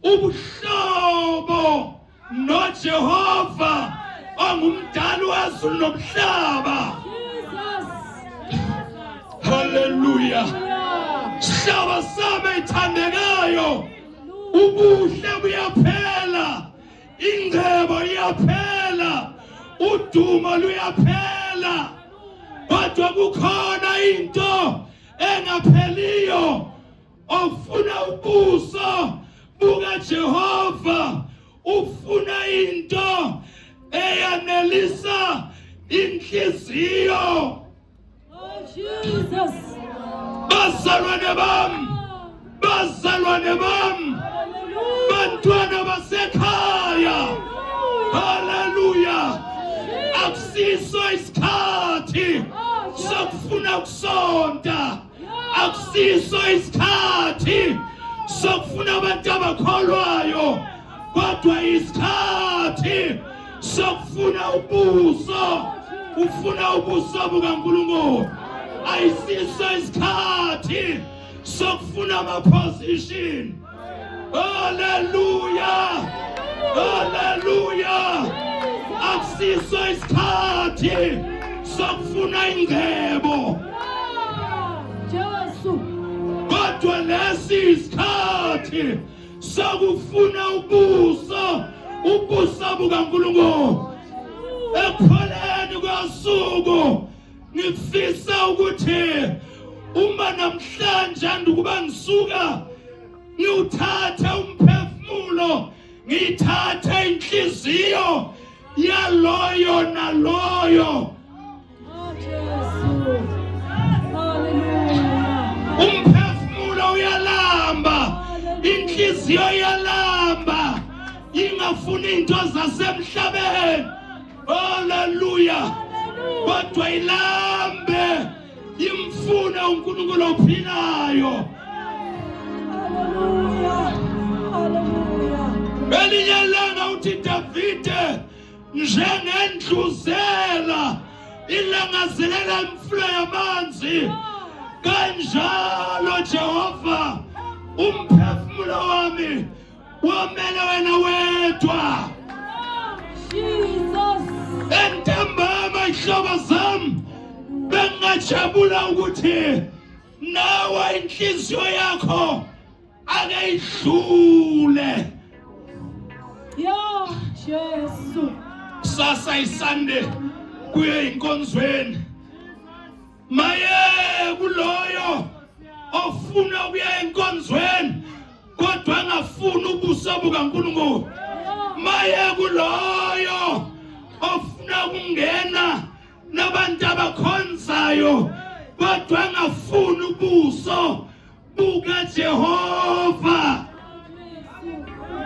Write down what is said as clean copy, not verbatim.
Ubuhlobo noJehova ongumdali wezulu nomhlaba. Haleluya. Sihlaba sami ethandekayo, ubuhle buyaphela, ingcebo iyaphela, udumo luyaphela, kodwa kukhona into engapheliyo. Ofuna ubuso bukaJehova ufuna into eyanelisa inhliziyo. Oh Jesus. Bazalwane bami, bazalwane bami, bantwana basekhaya, haleluya. Akusiso isikhathi sokufuna ukusonta, akusiso isikhathi sokufuna abantu abakholwayo, kodwa isikhathi sokufuna ubuso, ufuna ubuso bukaNkulunkulu. Ayisiso isikhathi sokufuna ama-position. Haleluya, haleluya. Akusiso isikhathi sokufuna ingcebo, Jesu, kodwa lesi isikhathi sokufuna ubuso, ubuso bukaNkulunkulu. Ekupheleni kosuku ngifisa ukuthi uma namhlanje andikuba ngisuka ngiwuthathe umphefumulo, ngiyithathe inhliziyo yaloyo naloyo. Oh Jesu. Hallelujah. Umphefumulo uyalamba, inhliziyo iyalamba, ingafuni into zasemhlabeni, haleluya, kodwa ilambe imfune uNkulunkulu ophilayo. Hallelujah. Hallelujah. Elinye ilanga uthi Davide, njengendluzela ilangazelela imfula yamanzi, kanjalo Jehova umphefumulo wami womele wena wedwa. Jesus. Entambama, ihlobo zami, bengingajabula ukuthi nawe inhliziyo yakho ake idlule. Yeah, Jesu. Kusasa iSunday kuye inkonzweni. Maye kuloyo ofuna ukuya enkonzweni kodwa angafuni ubuso bukaNkulunkulu. Maye kuloyo ofuna ukungena nabantu abakhonzayo kodwa angafuni ubuso bukaJehova.